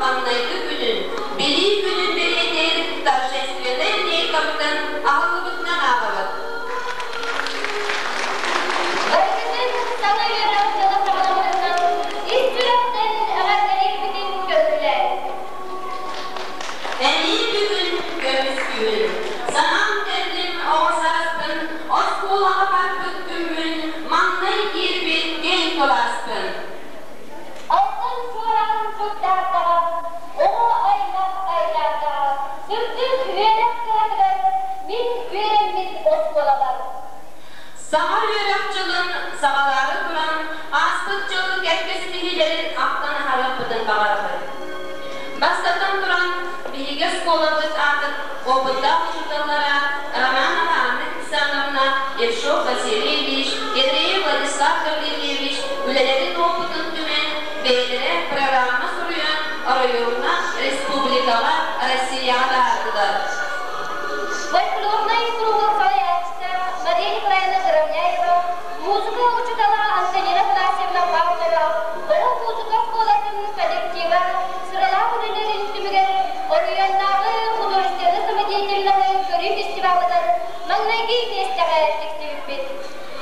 маҥнайгы күнүн, Билии күнүн бэлиэтиир торжественнай линейкабытын аһыллыбытынан ааҕабыт. Барыгытын саҥа үөрэх дьыла саҕаламмытынан ис сүрэхтэн эҕэрдэлиирбитин көҥүлэ. Эмиэ бүгүн көмүскүүбүн, санаам кэллим оҕо сааспын, оскуолаҕа барбыт күммүн, маҥнай киирбит киэҥ кылааспын. Алтан чуораан чугдаардаҕа, оҕо аймах айдаардаҕа, сырдык үөрэх кыһатыгар мин үөрэммит оскуолабар. Саҥа үөрэх дьылын саҕалаары туран, ааспыт дьыл кэккэ ситиһиилэрин ахтан аһарыахпытын баҕарабыт. Бастатан туран, биһиги оскуолабыт аатын опыттаах учууталлара Романова Анна Александровна, Ершов Василий Ильич, Ядреев Владислав Гаврильевич үлэлэрин опытын түмэн, бэйэлэрэ программа суруйан оройуоҥҥа, республикаҕа, Россияҕа таһаардылар. Фольклорнай куруһуок салайааччыта Мария Николаевна Заровняева, музыка учуутала Антонина Афанасьевна Павлова, оҕо музыка оскуолатын коллектива сыралаах үлэлэрин түмүгэр оройуоннааҕы художественнай самодеятельноһы көрүү фестивалыгар маҥнайгы миэстэҕэ тиксибиппит.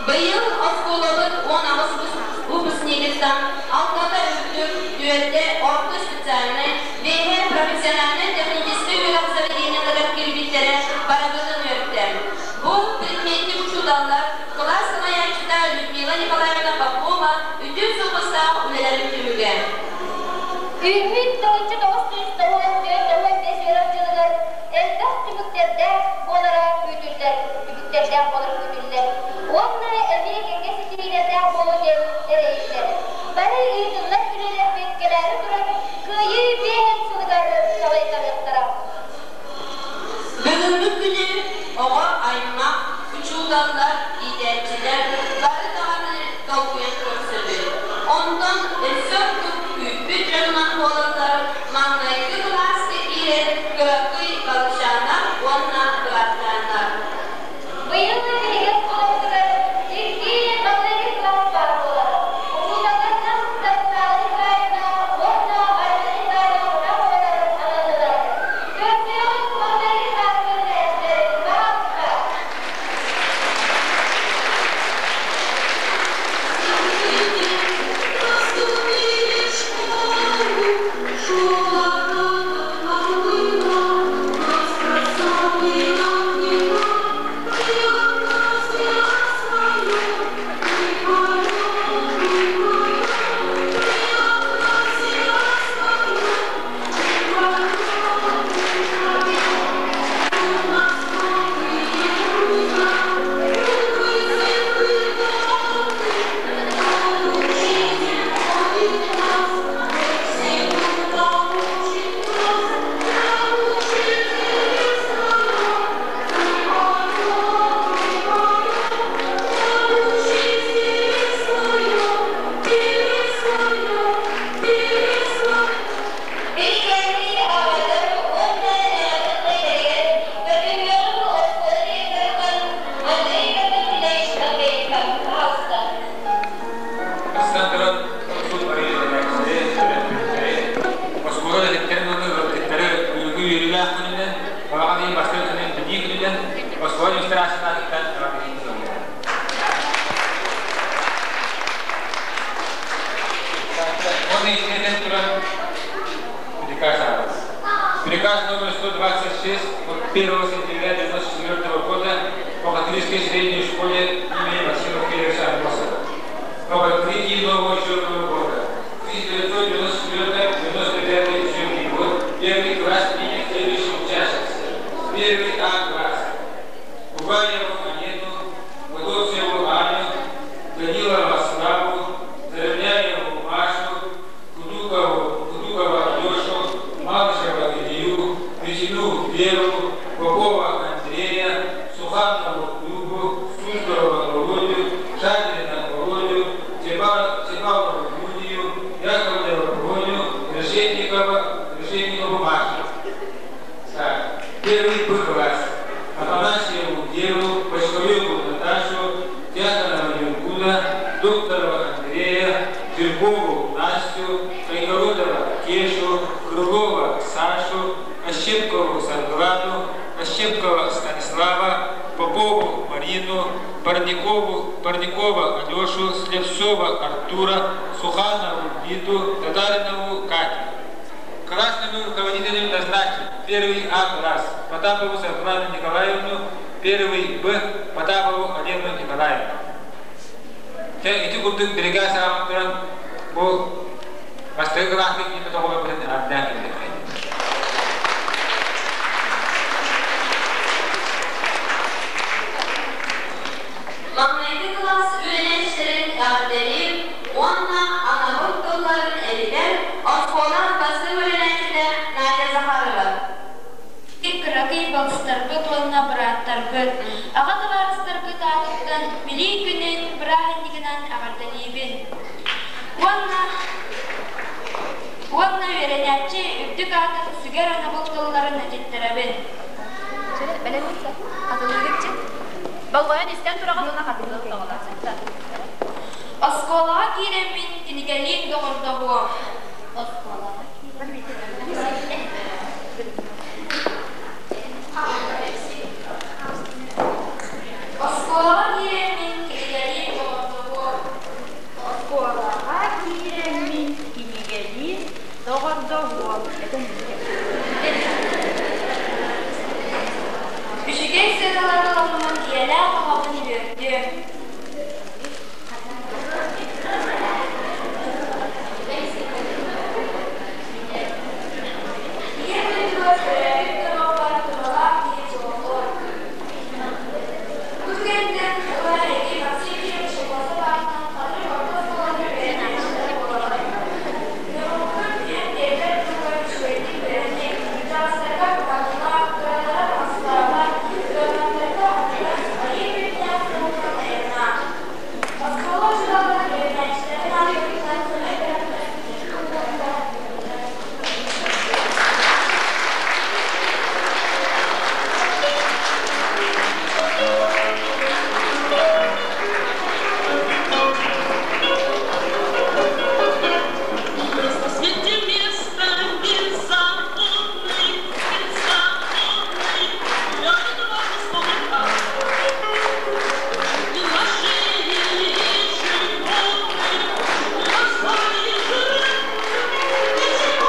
Быйыл оскуолабыт 18 выпускнигыттан алтата үрдүк, түөртэ орто специальнай, биэһэ профессиональнай-техническэй үөрэх заведениеларыгар киирбиттэрэ барыбытын үөртэ. Бу предметник учууталлар, кылаас салайааччыта Людмила Николаевна Попова үтүө суобастаах үлэлэрин түмүгэ. Үүммүт 1994-95 үөрэх дьылыгар элбэх түмүктэрдээх буолара күүтүллэр, түбүктэрдээх буолара күүтүллэр уонна эмиэ кэккэ ситиһиилэрдээх буолуо диэн эрэйиллэр. Бары ыытыллар үлэлэрбит кэлээри турар Кыайыы биэһин сылыгар салайтарыахтара. Бүгүҥҥү күнү оҕо аймах, учууталлар, иитээччилэр бары даҕаны долгуйан көрсөбүт. Онтон өссө ордук күүппүт дьонунан буолаллар маҥнайгы кылааска киирэр кыракый балыкчааннар уонна быраатчааннар. Быйыл биһиги оскуолабытыгар икки маҥнайгы кылаас баар буолар. Учууталларынан Саргылаана Николаевна уонна Айна Николаевна Потаповалар ананнылар. Көрсүөҕүҥ маҥнайгы кылаас үөрэнээччилэрин баҕалара. Наступили в школу, школа рада нас красоты Биригээдии аҕалар уонна эҕэрдэлэригэр Бөтүҥҥэҕин оскуола директорыттан Андрей Константинович Андреевка хаалыста. Бастатан туран, суут барыйа төрөппүттэри, оскуола үлэһиттэрин уонна ыалдьыттары бүгүҥҥү үөрүүлээх күнүнэн, балаҕан ыйын бастакы күнүн Билии күнүнэн оскуола администрациятыттан эҕэрдэлиибин ыллылар. Уонна итинэн туран приказ аҕалар. Приказ номер 126 от 1 сентября 1994 года по католической средней школе имени Максима Федоровича Амосова об открытии нового учебного года. 1994-95 учебный год. Первый класс принят следующим учащимся. Первый А класс. Кубаеву Анету, Готовцеву Аню, Данилова Славу, Заровняеву Машу, Кудукову, Кудукова Алешу, Малышева Илью, Митину Веру, Попова Андрея, Суханову Любу, Суздалова Володю, Шадрина Володю, Степанову Юлию, Яковлева Броню, Решетникова, Решетникову Машу. Так, первый Б класс. Афанасьеву Веру, Бочкареву Наташу, Дьяконова Нюргуна, Докторова Андрея, Жиркову Настю, Кайгородова Кешу, Крылова Сашу, Ощепкову Саргылану, Ощепкова Станислава, Попову Марину, Парникову, Парникова Алешу, Слепцова Артура, Суханову Лиду, Татаринову Катю. Классными руководителями назначен первый А класс Потапову Светлану Николаевну, первый Б Потапову Алену Николаевну. Ити курдук бирикээс ааҕан туран бу бастакы кылааска киирбит оҕолорбутун эҕэрдээн кэллэххэ. Маҥнайгы кылаас үөрэнээччилэрин эҕэрдэлиир уонна анабыл тылларын этитэр оскуола бастыҥ үөрэнээччитэ Надя Захарова. Кыракый балыстарбыт уонна бырааттарбыт, аҕа табаарыстарбыт аатыттан Билии күнүн бырааһынньыгынан эҕэрдэлиибин. Уонна уонна үөрэнээччи үрдүк аатын сүгэр анабыл тылларын этиттэрэбин. Болҕойон истэн тураҕын уонна хатылыыр тоҕолор. Оскуолаҕа киирэммин кинигэлиин доҕордоһуом. Оскуолаҕа Оскуолаҕа киирэммин кинигэлиин доҕордоһуом. Оскуолаҕа киирэммин кинигэлиин доҕордоһуом. Үчүгэй сыаналары ылыммын ийэлээх аҕабын үөрдүөм. Ийэ дойдуга төрөөбүт норуоппар туһалаах киһи буолуом. Бу түгэнтэн ыла эһиги Максим Кирович Колосов аатынан Хатырык орто оскуолатын үөрэнээччилэрэ буолаҕыт. Норуоккун түһэн биэрбэт туһугар үчүгэйдик үөрэниэҥ, кырдьаҕастарга кыһалҕалаах, кыралара таҥастаабат, ыарахаттарга аһыныгас, айыы күүстээх суолунан айаннаах. Оскуола учууталлара үөрэнээччилэрин ааттарыттан сэмэй бэлэхтэрин На свете место беззаботный, беззаботный, мертвого солнца. Ни на шее, ни животных, ни на своей жиры. Ничего, ничего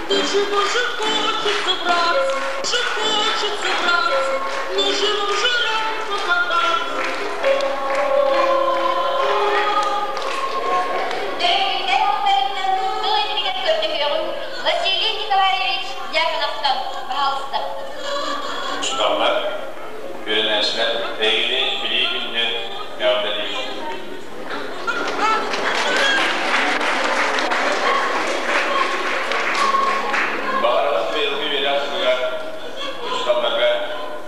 Да чего же хочется, братцы, же хочется, братцы, на живом жирафе покататься. Дөйүллэр алларыттан тыл этимигэр көрдөһүөҕүҥ Василий Николаевич Дьяконовтан, баһаалыста. Учууталлар, үөрэнээччилэр эһигини Билии күнүнэн эҕэрдэлиибит. Баҕарабын быйылгы үөрэх сылыгар учууталларга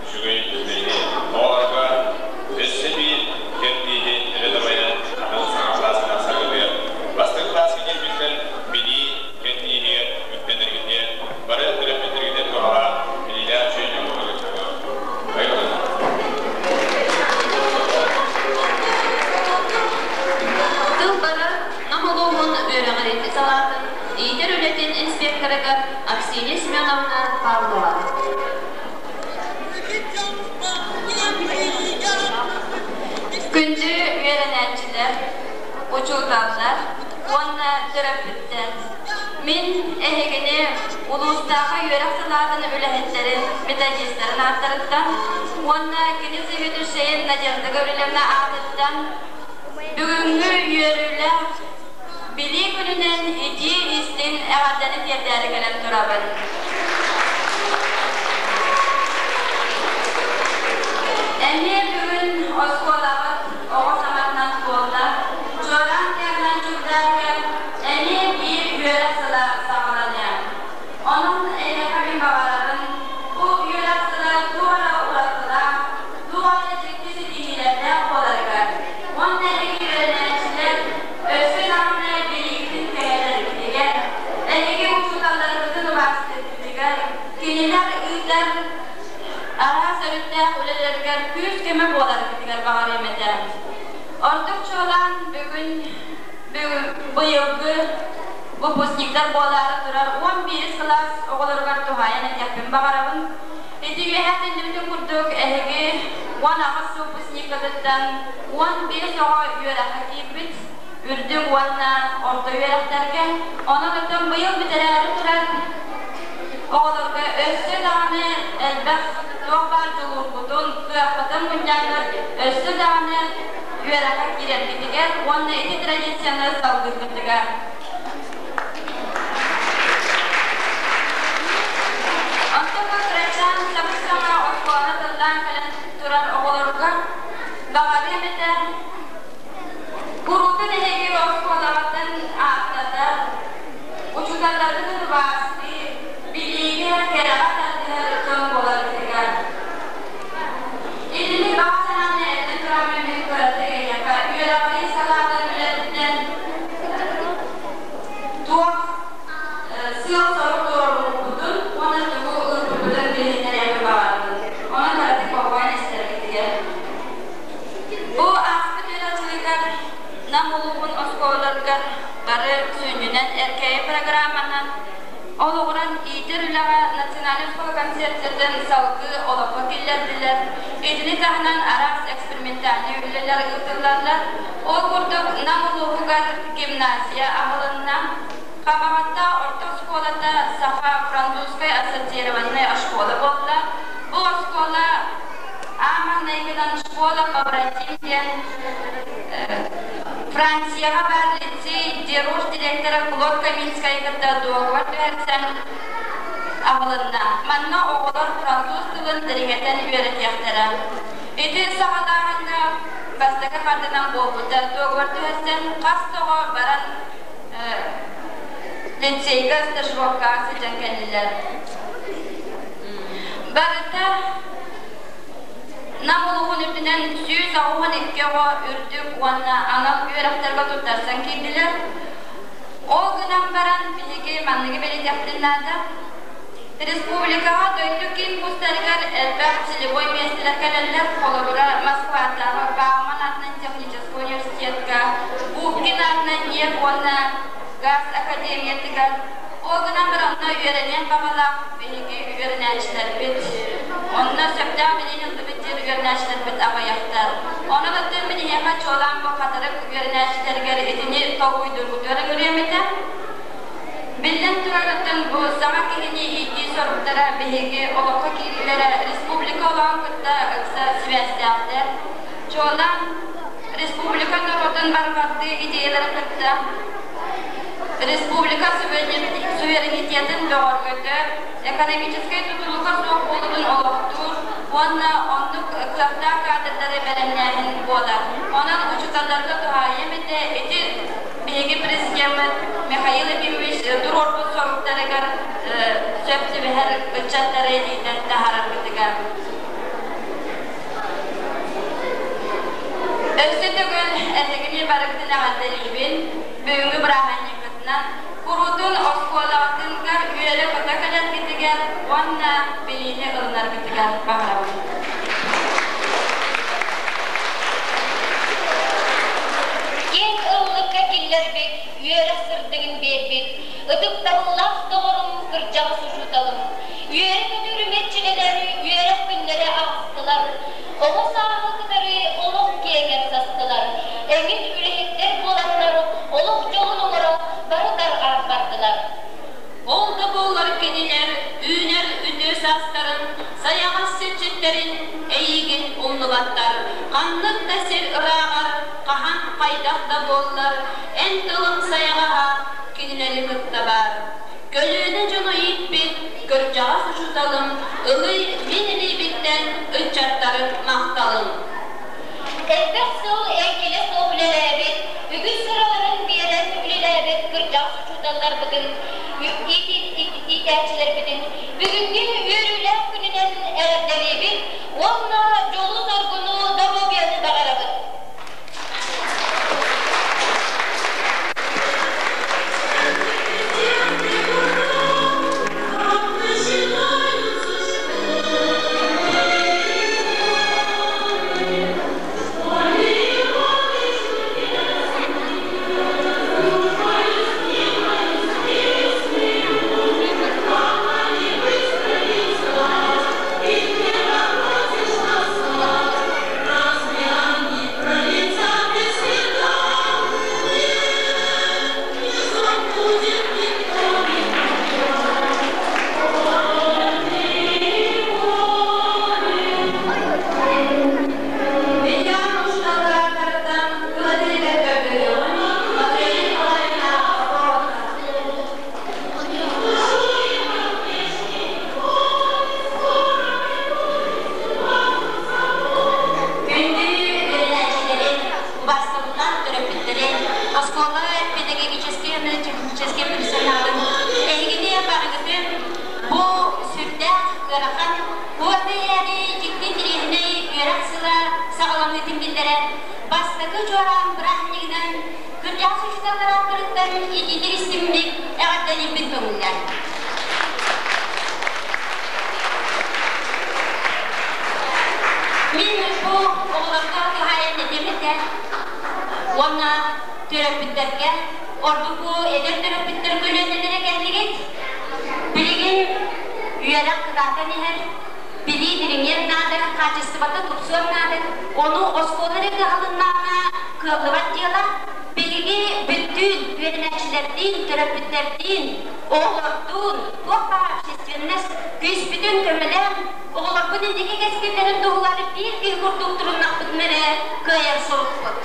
үчүгэй үлэни, оҕолорго өссө биир кэрдииһи өрө дабайан атын саҥа кылааска тахсаргытыгар, бастакы кылааска киирбиттэр билии кэрдииһигэр үктэнэргитигэр, бары төрөппүттэргитигэр туһалаах, билиилээх үчүгэй дьон буоларгытыгар Тыл барар Нам улууһун үөрэҕириитин салаатын иитэр үлэтин инспекторыгар Аксинья Семеновна Павлова. Күндү үөрэнээччилэр, учууталлар уонна төрөппүттэр! Мин эһигини улуустааҕы үөрэх салаатын үлэһиттэрин, методистарын ааттарыттан уонна кини заведующайын Надежда Гаврильевна аатыттан бүгүҥҥү үөрүүлээх Билии күнүнэн итии-истиҥ эҕэрдэни тиэрдээри кэлэн турабын. Эмиэ бүгүн оскуолаҕыт оҕо саҥатынан туолла, чуораан тыаһынан чугдаарга эмиэ биир үөрэх сыла саҕаланыа. Онон эһиэхэ мин баҕарабын, бу үөрэх сыла туох эрэ уратылаах, туох эрэ дьикти ситиһиилэрдээх буоларыгар уонна эһиги үөрэнээччилэр өссө даҕаны билиигитин кэҥэтэргитигэр, эһиги учууталларгытын убаастыыргытыгар, кинилэр ыытар араас өрүттээх үлэлэригэр күүс-көмө буоларгытыгар баҕарыам этэ. Ордук чуолаан бүгүн быйылгы выпускниктар буолаары турар 11 кылаас оҕолоругар туһаайан этиэхпин баҕарабын. Ити үөһээ төннүбүтүн курдук эһиги 18 выпускниккытыттан 15 оҕо үөрэххэ киирбит, үрдүк уонна орто үөрэхтэргэ. Онон оттон быйыл бүтэрээри турар оҕолорго өссө даҕаны элбэх туох баар дьулуургутун, кыаххытын мунньаҥҥыт, өссө даҕаны үөрэххэ киирэргитигэр уонна ити традицияны салгыыргытыгар. Онтон кырачаан сабыс-саҥа оскуоланы тыллаан кэлэн турар оҕолорго баҕарыам этэ, куруутун эһиги оскуолаҕытын ааттатар, учууталларгытын убаастыы, билиигэ, кэрэҕэ тардыһар дьон буоларгытыгар. Итини баҕа санааны этэн тураммын мин кыратык эйиэхэ үөрэҕирии салаатын үлэтиттэн туох сыал-сорук туруорбуппутун уонна тугу ыыппыппытын билиһиннэриэхпин баҕарабын. Онон кыратык болҕойон истэргитигэр. Бу ааспыт үөрэх дьылыгар Нам улууһун оскуолаларыгар бары сүнньүнэн РКЭ программанан олоҕуран иитэр үлэҕэ национальнай оскуола концепциятын салгыы олоххо киллэрдилэр. Итини таһынан араас экспериментальнай үлэлэр ыытыллаллар. Ол курдук Нам улууһугар гимназия аһылынна. Хамаҕатта орто оскуолата саха-французскай ассоциированнай оскуола буолла. Бу оскуола аан маҥнайгынан школа побратим диэн Францияҕа баар лицей Деруш директора Клод Каминскай кытта дуогабар түһэрсэн аҕылынна. Манна оҕолор француз тылын дириҥэтэн үөрэтиэхтэрэ. Ити саҕалааһыҥҥа бастакы хардынан буолбута. Дуогабар түһэрсэн хас да оҕо баран лицейгэ стажировкаҕа сылдьан кэллилэр. Барыта Нам улууһун үрдүнэн 182 оҕо үрдүк уонна анал үөрэхтэргэ туттарсан киирдилэр. Ол гынан баран биһиги манныгы бэлиэтиэхпитин наада. Республикаҕа дойду киин кустарыгар элбэх целевой миэстэлэр кэлэллэр. Холобура, Москватааҕы Бауман аатынан техническэй университетка, Губкин аатынан ньиэп уонна газ академиятыгар. Ол гынан баран онно үөрэниэн баҕалаах биһиги үөрэнээччилэрбит, онно сөптөөх билиини ыллыбыт диир үөрэнээччилэрбит аҕыйахтар. Онон оттон мин эһиэхэ чуолаан бу хатырык үөрэнээччилэригэр итини толкуйдуургутугар ыҥырыам этэ. Биллэн турар, оттон бу саҥа киһини иитии соруктара биһиги олоххо киириилэрэ республика олоҕун кытта ыкса сибээстээхтэр. Чуолаан республика норуотун барҕардыы идеяларын кытта Республика суверенитетын бөҕөргөтөр, экономическай тутулуга суох буолуутун олохтуур уонна оннук кыахтаах кадрдары бэлэмнээһин буолар. Онон учууталларга туһаайыам этэ, ити биһиги президеммит Михаил Ефимович туруорбут соруктарыгар сөп түбэһэр ыччаттары иитэн таһаарарбытыгар. Өссө төгүл эһигини барыгытын эҕэрдэлиибин. Бүгүҥҥү бырааһынньыккытынан куруутун оскуолаҕытыгар үөрэ-көтө кэлэргитигэр уонна билиини ылынаргытыгар баҕарабын. Киэҥ ыллыкка киллэрбит, үөрэх сырдыгын биэрбит, ытыктабыллаах доҕорум, кырдьаҕас учууталым, үөрэ-көтө үрүмэччилэнэр үөрэх күннэрэ аҕыстылар, оҕо сааһы кытары олох киэҥэр састылар, эҥин үлэһиттэр буоланнар олох дьолун оҥоро бары тарҕаан бардылар. Ол да буоллар кинилэр үүнэр үтүө саастарын, сайаҕас сирдьиттэрин эйиигин умнубаттар. Ханнык да сир ырааҕар, хаһан хайдах да буоллар, эн тылыҥ сайаҕаһа кинилэри кытта баар. Көлүөнэ дьону ииппит кырдьаҕас учууталым, ылый мин илиибиттэн ыччаттарым махталым. Элбэх сыл эҥкилэ суох үлэлээбит, үгүс сыраларын биэрэн үлэлээбит кырдьаҕас учууталларбытын, иитээччилэрбитин бүгүҥҥү үөрүүлээх күнүнэн эҕэрдэлиибит уонна дьолу-соргуну, доруобуйаны баҕарабыт! төрөппүттэри, оскуола педагогическай уонна техническэй персоналын, эһигини барыгытын бу сүрдээх ыарахан уонна эрээри дьикти интэриэһинэй үөрэх сыла саҕаланыытын биллэрэн, бастакы чуораан бырааһынньыгынан кырдьаҕас учууталлар ааттарыттан итиитик истиҥник эҕэрдэлиирбин көҥүллээн. Мин бу оҕолорго туһаайан этиэм этэ уонна төрөппүттэргэ, ордук бу эдэр төрөппүттэр көлүөнэлэрэ кэллигит. Билигин үөрэх кытаатан иһэр, билии дириҥиэн наада, хаачыстыбата тупсуон наада. Ону оскуола эрэ кыһалыннаҕына кыаллыбат дьыала. Биһиги бүттүүн үөрэнээччилэрдиин, төрөппүттэрдиин, оҕолордуун, туох баар общественность күүспүтүн көмөлөөн, оҕолорбут инники кэскиллэрин туһугар биир киһи курдук туруннахпытына эрэ кыайар сорукпут.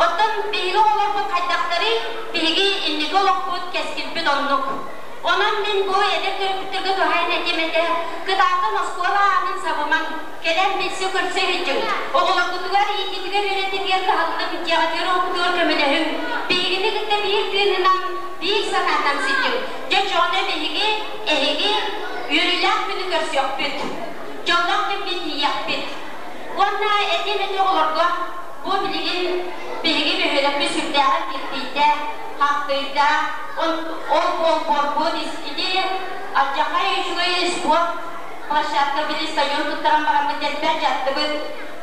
Оттон биһиги оҕолорбут хайдахтарый? Биһиги инники олохпут, кэскилбит оннук. Онон мин бу эдэр төрөппүттэргэ туһаайан этиэм этэ, кытаатан оскуола аанын сабымаҥ, кэлэн билсэ-көрсө сылдьыҥ. Оҕолоргутугар, иитиитигэр, үөрэтиитигэр кыһаллыҥ, дьиэҕитигэр оҕоҕутугар көмөлөһүҥ. Биһигини кытта биир тыынынан, биир санаанан сылдьыҥ. Дьэ, оччоҕуна биһиги, эһиги үөрүүлээх күнү көрсүөхпүт, дьоллоох күҥҥэ тиийиэхпит. Уонна этиэм этэ оҕолорго, бу билигин биһиги бөһүөлэкпит сүрдээҕин киртийдэ, хахтыйда, ол олбуорбут ити алдьархай үчүгэй спорт площадка били стадион туттаран бараммыт элбэх дьаттыбыт,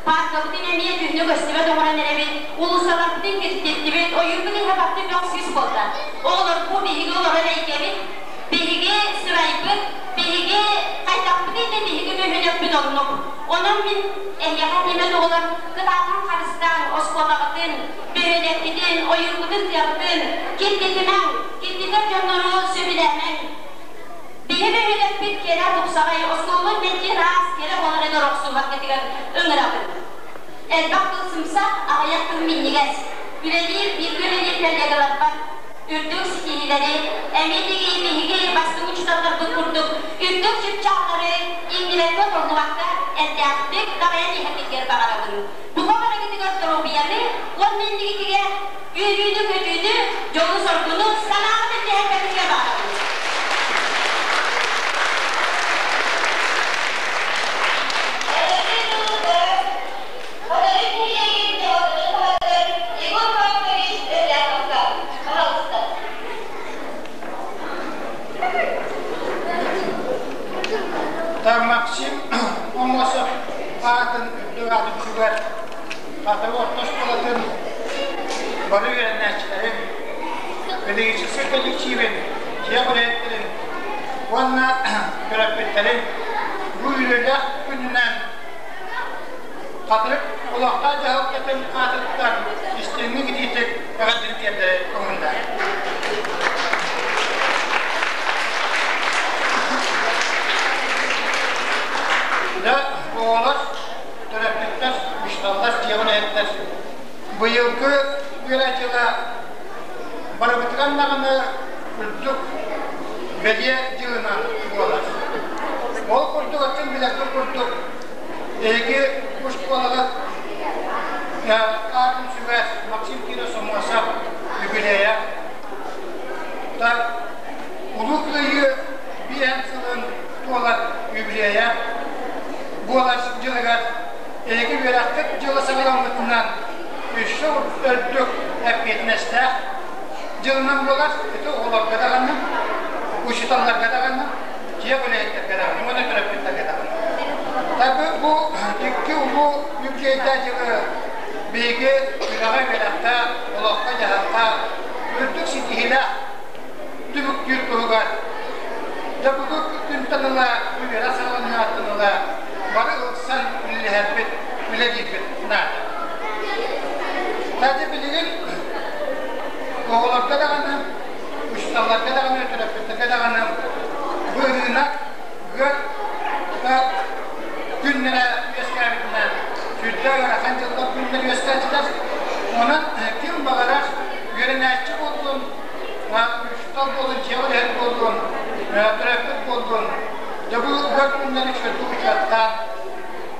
пааркабытын эмиэ күһүнү көстүбэт оҥорон эрэбит, уулуссаларбытын киртиттибит, ойуурбут иһэ барыта бөх-сыыс буолла. Оҕолор бу биһиги олорор эйгэбит, биһиги сырайбыт, биһиги хайдахпытый да биһиги бөһүөлэкпит оннук. Онон мин эһиэхэ этиэмэт оҕолор кытаатан харыстааҥ, оскуолаҕытын, бөһүөлэккитин, ойуургутун-тыаҕытын киртитимэҥ, киртитэр дьоннору сөбүлээмэҥ. Биһи бөһүөлэкпит кэрэ тупсаҕай, оскуолабыт мэлдьи ыраас, кэрэ буоларыгар охсуһаргытыгар ыҥырабын. Элбэх тыл сымса, аҕыйах тыл минньигэс. Үлэлиир, бииргэ үлэлиир коллегаларбар үрдүк ситиһиилэри, эмиэ биһиги бастыҥ учууталларбыт курдук үрдүк чыпчааллары иҥнибэккэ толлубакка эрдээхтик дабайан иһэргитигэр баҕарабын. Бука барыгытыгар доруобуйаны уонна иннигитигэр үөрүүнү-көтүүнү, дьолу-соргуну санааҕыт үллэһэргитигэр баҕарабын. Хатырык нэһилиэгин дьаһалтатын баһылыгар Егор Павлович Рязовка, пожалуйста. Максим Аммосов аатын үрдүк аатын сүгэр Хатырык орто оскуолатын бары үөрэнээччилэрин, педагогическай коллективин, дьиэ үлэһиттэрин уонна төрөппүттэрин бу үөрүүлээх күнүнэн Хатырык олохтоох дьаһалтатын аатыттан истиҥник итиитик эҕэрдэлии тиэрдэрэ көҥүллээх. Дьэ, оҕолор, төрөппүттэр, учууталлар, дьиэ үлэһиттэр быйылгы үөрэх дьыла барыбытыгар даҕаны үрдүк бэлиэ дьылынан буолар. Ол курдук, атын билэргит курдук, Эһиги оскуолаҕыт аатын сүгэр Максим Киров Сомуосап юбилейа Улуу Кыайыы биэһэн сылын туолар юбилейа буолар дьылыгар эһиги үөрэххит дьыла саҕаламмытынан өссө үрдүк эппиэтинэстээх дьылынан буолар. Ити оҕолорго даҕаны, учууталларга даҕаны, дьиэ үлэһиттэргэ даҕаны уонна төрөппүттэргэ даҕаны. Такы бу икки улуу юбилейдаах дьылы биһиги үлэҕэ үөрэххэ, олоххо-дьаһахха үрдүк ситиһиилээх түмүктүүр туһугар дьэ бүгүн күнтэн ыла үөрэх саҕаланыаҕыттан ыла бары ылсан үлэлэһэрбит, үлэлиирбит наада. Кстати, билигин оҕолорго даҕаны учууталларга даҕаны, төрөппүттэргэ даҕаны быһыынан ыар күннэрэ үөскээбитинэн сүрдээх ыарахан дьыллар күннэр үөскээччилэр. Онон ким баҕарар үөрэнээччи буоллун, учуутал буоллун, дьиэ үлэһит буоллун, төрөппүт буоллун, дьэ бу ыар күннэри үчүгэйдик учуоттаан,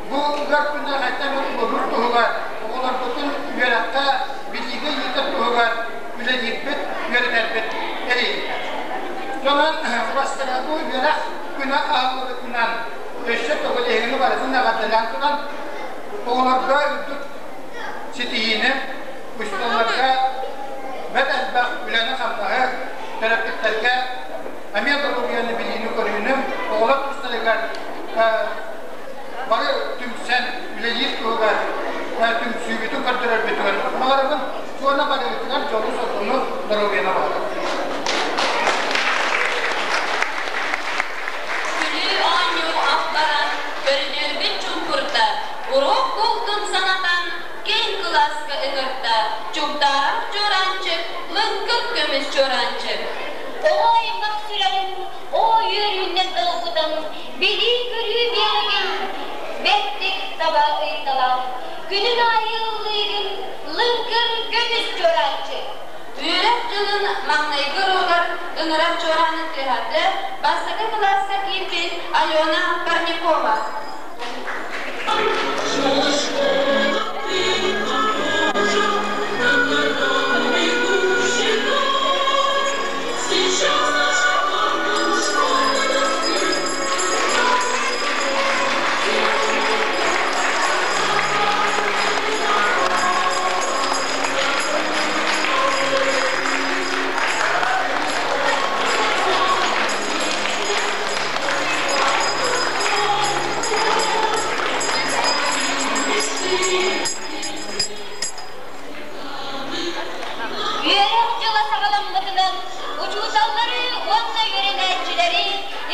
бу ыар күннэр хайдах эмит туоруур туһугар оҕолорбутун үөрэххэ, билиигэ иитиигэ Дьонон бастакы үөрэх күнэ аһыллыбытынан өссө төгүл эһигини барытын эҕэрдэлээн туран, оҕолорго үрдүк ситиһиини, учууталларга бэрт элбэх үлэни-хамнаһы, төрөппүттэргэ эмиэ доруобуйаны билиини-көрүүнү, оҕолор тустарыгар бары түмсэн үлэлиир туһугар түмсүүбүтүн көрдөрөрбүтүгэр баҕарабын уонна барыгытыгар дьолу-соргуну, доруобуйаны баҕарабын. Күлүү оонньуу ах баран, көрүдүөрбүт чуҥкурда, уруок бултун санатан, киэҥ кылааска ыҥырда, чугдаарар чуораанчык, лыҥкыр көмүс чуораанчык. Оҕо аймах сүрэҕин оо үөрүүнэн долгутан, билии-көрүү биэрэгин бэртик таба ыйыталаан, күнүн аайы ыллыыгын лыҥкыр көмүс чуораанчык. Үөрэх дьылын маҥнайгы уруогар ыҥырар чуорааны тыаһатыы бастакы кылааска киирбит Алена Парникова. Үөрэх дьыла саҕаламмытынан учууталлары уонна үөрэнээччилэри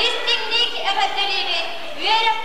истиҥник эҕэрдэлиибит! Үөрэх